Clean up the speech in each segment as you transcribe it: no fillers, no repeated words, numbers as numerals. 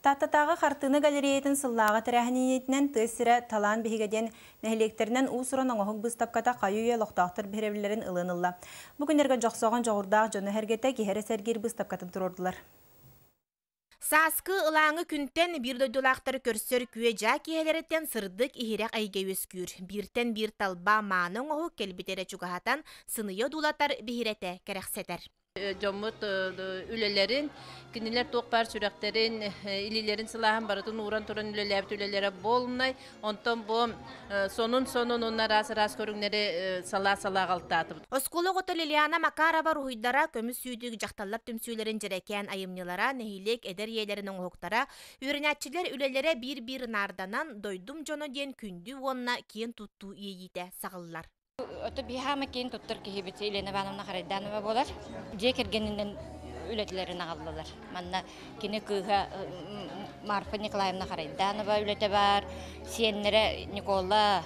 Тааттатааҕы хартыына галереятын сыллааҕы тэрээһининэн тыа сирэ талаан биһигэ диэн нэһилиэктэринэн уус-уран оҥоһук быыстапката хайы-үйэ олохтоохтор биһирэбиллэрин ылыан ылла. Бу күннэргэ Дьохсоҕон дьоҕурдаах дьоно сэргэтэ киһи эрэ сэргиир быыстапкатын туруордулар. Сааскы ылааҥы күнтэн биир дойдулаахтары көрсөр күө-дьаа киэһэлэриттэн сырдык иһирэх эйгэ үөскүүр. Бииртэн биир талба мааны оҥоһук кэлбит эрэ чугаһатан, сыныйа одуулатар, биһирэтэ кэрэхсэтэр. Дьоммут үлэлэрин, кинилэр туох баар сүрэхтэрин, илиилэрин сылааһын барытын ууран туран үлэлээбит үлэлэрэ буолунай. Онтон бу сонун-сонун уонна араас-араас көрүҥнэри салаа-салаа аҕалтаатыбыт. Оскуола оҕото Лилиана Макарова уруһуйдара, көмүс сүүтүк дьахталлар түмсүүлэрин дьэрэкээн айымньылара, нэһилиэк эдэр ийэлэрин оҥоһуктара, үөрэнээччилэр үлэлэрэ биир-биир наарданан, дойдум дьоно диэн күндү уонна киэн туттуу иэйиитэ саҕыллар. Ото биһаама киин туттар киһибит Елена Ивановна Харайданова буолар. Дьиэ кэргэнинэн үлэтилэрин аҕаллылар. Манна кини кыыһа Марфа Николаевна Харайданова үлэтэ баар, сиэннэрэ Никола,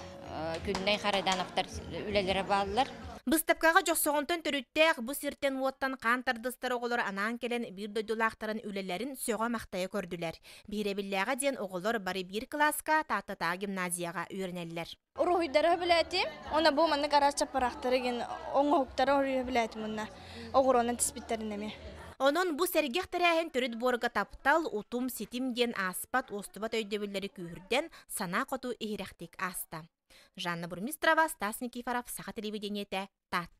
Күннэй Харайдановтар үлэлэрэ бааллар. Быыстапкаҕа Дьохсоҕонтон төрүттээх бу сиртэн-уоттан хаан тардыстар оҕолор анаан кэлэн биир дойдулаахтарын үлэлэрин сөҕө-махтайа көрдүлэр. Биһирэбиллээҕэ диэн оҕолор бары биир кылааска Тааттатааҕы гимназияҕа үөрэнэллэр. Уруһуйдары сөбүлээтим. Уонна бу маннык араас чаппараахтары гин оҥоһуктары сөбүлээтим уонна оҕуруонан тиспиттэрин эмиэ. Онон бу сэргэх тэрээһин төрүт буорга таптал, утум, ситим диэн ааспат, уостубат өйдөбүллэри күүһүрдэн, санаа хоту иһирэхтик ааста. Жанна Бурмистрова, Стас Никифоров, Саха телевидениетэ, Таатта.